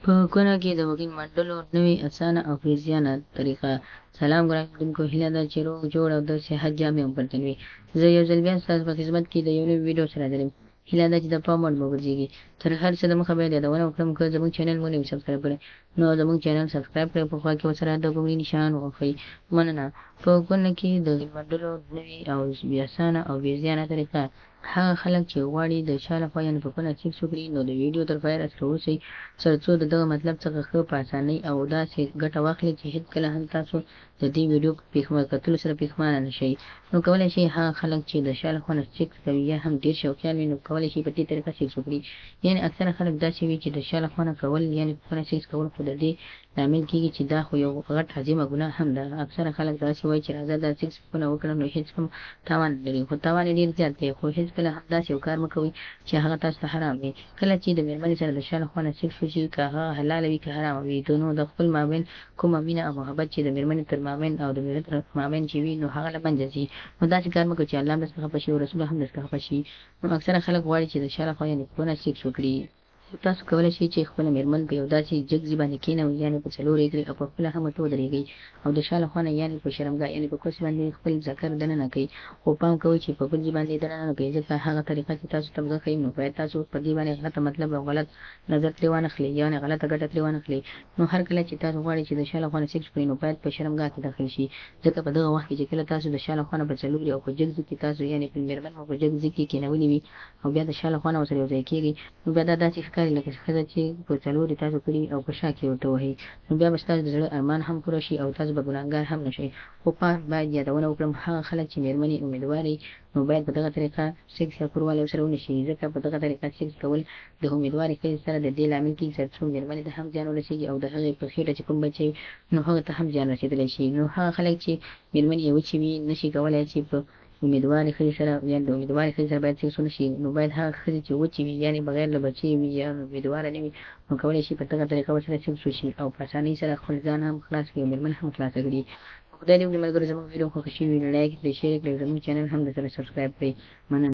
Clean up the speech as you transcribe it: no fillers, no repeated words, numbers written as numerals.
په کونه کې د وکیل منډلو نوې اسانه او بې زیانه طریقه. سلام ګران لیدونکو، هیله ده چې روغ جوړ او د صحت جامې هم پر تن وي. زه یو ځل بیا ستاسو په خدمت کې د یو نوي ویډیو سره حاضر یم. هیله ده چې د پام وړ مو وګرځیږي. تر هر څه د مخه باید یادونه وکړم، که زموږ چینل مو نه وي سبسکرایب کړی نو زموږ چینل سبسکرایب کړئ، په خوا کې ورسره د ګومړي نشان ووهئ. مننه. په کونه کې د منډلو نوې او اسانه او بې زیانه طریقه. هغه خلک چې غواړي د چا لخوا یعنې په کونه سیکس وکړي نو د ویډیو تر پایه راسره اوسئ تر څو د دغه مطلب څخه ښه په اسانۍ او داسې ګټه واخلئ چې هیڅکله هم تاسو د دې ویډیو په کتلو سره پښیمانه نه شئ. نو کولای شئ هغه خلک چې د شا لخوا نه سیکس کوي یا هم ډیر شوقیان وي نو کولای شي په دې طریقه سیکس وکړي. یعنې اکثره خلک داسې وي چې د شا لخوا نه کول یعنې په کونه سیکس کول خو د دې لامل کیږي چې دا خو یو غټ عظیمه ګناه هم ده. اکثره خلک داسې وایي چې راځه دا سیکس په کونه وکړه نو هیڅ هم تاوان نه لري، خو تاوان یې ډیر زیات دی. خو هیڅکله هم داسې یو کار مه کوئ چې هغه تاسو ته حرام وي. کله چې د میرمنې سره د شا لخوا نه سیکس وشي که هغه حلاله وي که حرامه وي نو د خپل مابین کومه مینه او محبت چې د میرمنې تر مابین او د میړه تر مابین چې وي نو هغه له منځه ځي. نو داسې کار مه کوئ چې الله هم درڅخه خفه شي او رسول هم درڅخه خفه شي. نو اکثره خلک غواړي چې د شا لخوا یعنې په کونه سیکس وکړي. خو تاسو کولای شئ چې خپله مېرمن په یو داسې جګ ځي باندې کېنوئ یعنې په څلور یې کړئ او په خپله هم ورته ودرېږئ او د شا له خوا نه یعنې په شرمګاه یعنې په کوسې باندې خپل ذکر دننه کړئ، خو پام کوئ چې په بل ځي باندې یې دننه نه کړئ، ځکه هغه طریقه چې تاسو ته زه ښیم نو باید تاسو په دې باندې غلطه مطلب او غلط نظر ترې وانخلئ یعنې غلطه ګټه ترې وانخلئ. نو هر کله چې تاسو غواړئ چې د شا له خوا نه سیکس وکړئ نو باید په شرمګاه کې داخل شي، ځکه په دغه وخت کې چې کله تاسو د شا له خوا نه په څلوري او په جګ ځي کې تاسو یعنې مېرمن مو په جګ ځي کې کېنولې وي او بیا د شا له خوا نه ورسره یو ځای کېږئ نو بیا دا داسې ښکاري لکه ښځه چې په څلوري تاسو کړي او په شا کې ورته وهي، نو بیا به ستاسو د زړه ارمان هم پوره شي او تاسو به ګناهګار هم نه شئ. خو پام باید یادونه وکړم هغه خلک چې مېرمنې امیدوارې نو باید په دغه طریقه سیکس یا کوروالی ورسره ونه شي، ځکه په دغه طریقه سیکس کول د امیدوارې ښځې سره د دې لامل کېږي تر څو مېرمنې ته هم زیان ورسېږي او د هغې په خېټه چې کوم بچی وي نو هغه ته هم زیان رسېدلی شي. نو هغه خلک چې مېرمنې یې وچې وي نه شي کولای چې په امیدوارې ښځې سره یعنې د امیدوارې ښځې سره باید سیکس ونه شي، نو باید هغه ښځې چې وچې وي یعنې بغیر له بچې وي یا امیدواره نه وي نو کولی شي په دغه طریقه ورسره سیکس وشي او په اسانۍ سره خپل ځان هم خلاص کړي او مېرمن هم خلاصه کړي. خدای دې وکړي ملګرو زموږ ویډیو خوښه شوي وي نو لایک یې کړئ، شیر یې کړئ او زموږ چینل هم درسره سبسکرایب کړئ. مننه.